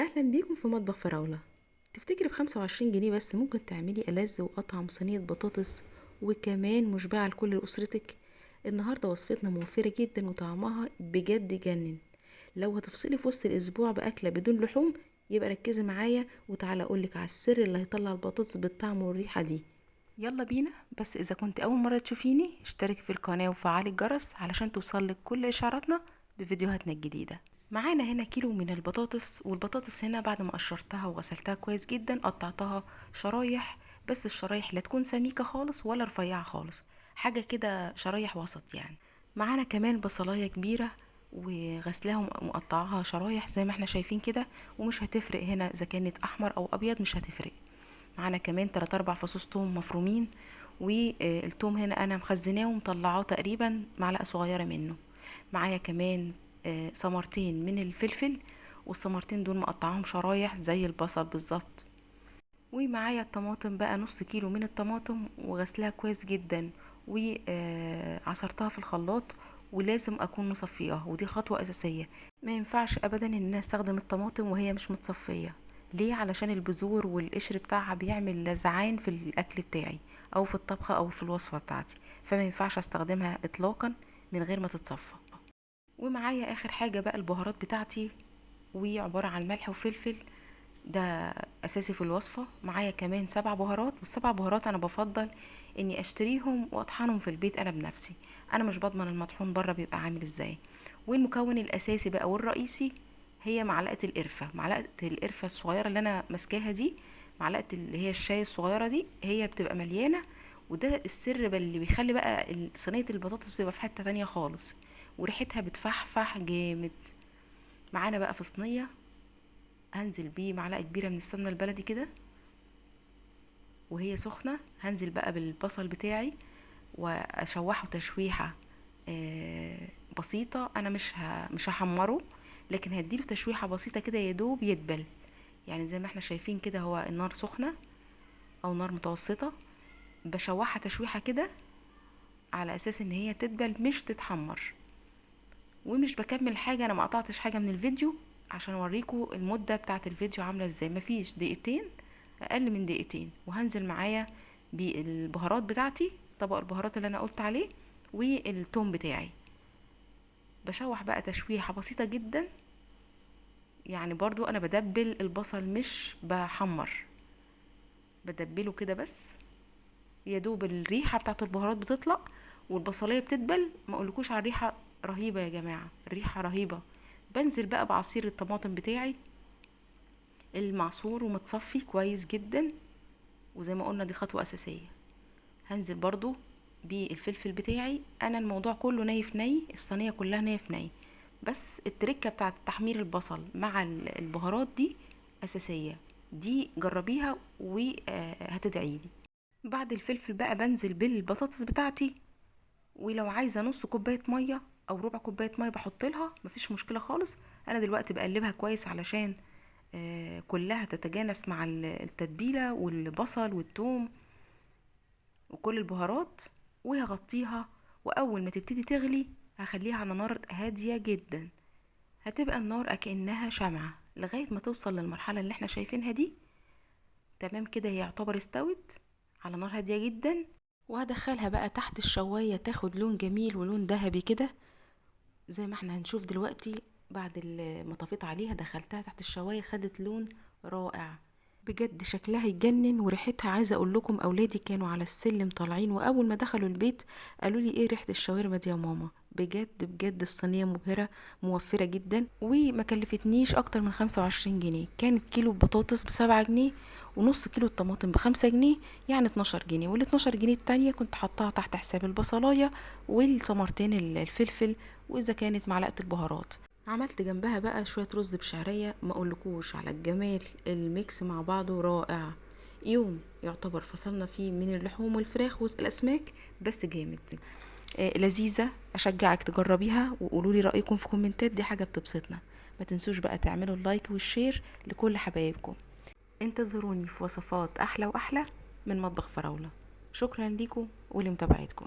اهلا بيكم في مطبخ فراولة. تفتكري ب25 جنيه بس ممكن تعملي ألذ وأطعم صينية بطاطس وكمان مشبعة لكل أسرتك؟ النهاردة وصفتنا موفرة جدا وطعمها بجد يجنن. لو هتفصلي في وسط الأسبوع بأكلة بدون لحوم يبقى ركزي معايا وتعالى أقولك على السر اللي هيطلع البطاطس بالطعم والريحة دي. يلا بينا. بس إذا كنت أول مرة تشوفيني اشتركي في القناة وفعلي الجرس علشان توصلك كل إشعاراتنا بفيديوهاتنا الجديدة. معانا هنا كيلو من البطاطس، والبطاطس هنا بعد ما قشرتها وغسلتها كويس جدا قطعتها شرايح، بس الشرايح لا تكون سميكة خالص ولا رفيعة خالص، حاجة كده شرايح وسط يعني. معانا كمان بصلاية كبيرة وغسلاها ومقطعاها شرايح زي ما احنا شايفين كده، ومش هتفرق هنا اذا كانت احمر او ابيض، مش هتفرق. معانا كمان 3-4 فصوص توم مفرومين، والتوم هنا انا مخزناه ومطلعاه تقريبا معلقة صغيرة منه. معايا كمان ثمرتين من الفلفل، والثمرتين دول مقطعاهم شرايح زي البصل بالظبط. ومعايا الطماطم بقى نص كيلو من الطماطم وغسلها كويس جدا وعصرتها في الخلاط، ولازم اكون مصفياها، ودي خطوة اساسية. ما ينفعش ابدا ان انا استخدم الطماطم وهي مش متصفية. ليه؟ علشان البذور والقشر بتاعها بيعمل لزعان في الاكل بتاعي او في الطبخة او في الوصفة بتاعتي، فما ينفعش استخدمها اطلاقا من غير ما تتصفى. ومعايا اخر حاجة بقى البهارات بتاعتي، وعبارة عن ملح وفلفل، ده اساسي في الوصفة. معايا كمان 7 بهارات، والسبع بهارات انا بفضل اني اشتريهم واطحنهم في البيت انا بنفسي، انا مش بضمن المطحون بره بيبقى عامل ازاي. والمكون الاساسي بقى والرئيسي هي معلقة القرفة، معلقة القرفة الصغيرة اللي انا ماسكاها دي، معلقة اللي هي الشاي الصغيرة دي، هي بتبقى مليانة، وده السر اللي بيخلي بقى صينية البطاطس بتبقى في حتة تانية خالص، وريحتها بتفحفح جامد. معانا بقى في صينية هنزل بيه معلقة كبيرة من السمنة البلدي كده وهي سخنة، هنزل بقى بالبصل بتاعي واشوحه تشويحة بسيطة. انا مش هحمره، لكن هديله تشويحة بسيطة كده يا دوب يدبل، يعني زي ما احنا شايفين كده هو النار سخنة او نار متوسطة، بشوحها تشويحة كده على اساس ان هي تدبل مش تتحمر. ومش بكمل حاجة، انا ما قطعتش حاجة من الفيديو عشان اوريكم المدة بتاعت الفيديو عاملة ازاي، مفيش دقيقتين، اقل من دقيقتين. وهنزل معايا بالبهارات بتاعتي، طبق البهارات اللي انا قلت عليه والثوم بتاعي. بشوح بقى تشويحة بسيطة جدا، يعني برضو انا بدبل البصل مش بحمر، بدبله كده بس يا دوب الريحة بتاعت البهارات بتطلع والبصلية بتدبل. ما اقولكوش على الريحة رهيبة يا جماعة، الريحة رهيبة. بنزل بقى بعصير الطماطم بتاعي المعصور ومتصفي كويس جدا، وزي ما قلنا دي خطوة أساسية. هنزل برضو بالفلفل بتاعي. أنا الموضوع كله ني في ني، الصينية كلها ني في ني، بس التركة بتاعت تحمير البصل مع البهارات دي أساسية، دي جربيها وهتدعيلي. بعد الفلفل بقى بنزل بالبطاطس بتاعتي، ولو عايزة نص كوباية مية أو ربع كوباية مية بحط لها، مفيش مشكلة خالص. أنا دلوقتي بقلبها كويس علشان كلها تتجانس مع التتبيلة والبصل والثوم وكل البهارات، وهغطيها. وأول ما تبتدي تغلي هخليها على نار هادية جدا، هتبقى النار أكنها شمعة لغاية ما توصل للمرحلة اللي احنا شايفينها دي. تمام كده، هي يعتبر استوت على نار هادية جدا. وهدخلها بقى تحت الشواية تاخد لون جميل ولون ذهبي كده زي ما احنا هنشوف دلوقتي. بعد ما طفيت عليها دخلتها تحت الشواية خدت لون رائع بجد، شكلها يجنن وريحتها عايزه اقول لكم اولادي كانوا على السلم طالعين، واول ما دخلوا البيت قالوا لي ايه ريحه الشاورما دي يا ماما. بجد بجد الصينية مبهرة موفره جدا، وما كلفتنيش اكتر من 25 جنيه. كانت كيلو بطاطس ب7 جنيه ونص كيلو الطماطم ب5 جنيه، يعني 12 جنيه. وال 12 جنيه التانية كنت حطاها تحت حساب البصلايه والثمرتين الفلفل، واذا كانت معلقه البهارات. عملت جنبها بقى شوية رز بشعرية، ما اقولكوش على الجمال، ال mix مع بعضه رائع. يوم يعتبر فصلنا فيه من اللحوم والفراخ والاسماك، بس جامد. لذيذة، اشجعك تجربيها وقولولي رأيكم في كومنتات، دي حاجة بتبسطنا. ما تنسوش بقى تعملوا ال like وال share لكل حبايبكم. انتظروني في وصفات احلى واحلى من مطبخ فراولة. شكرا لكم ولمتابعتكم.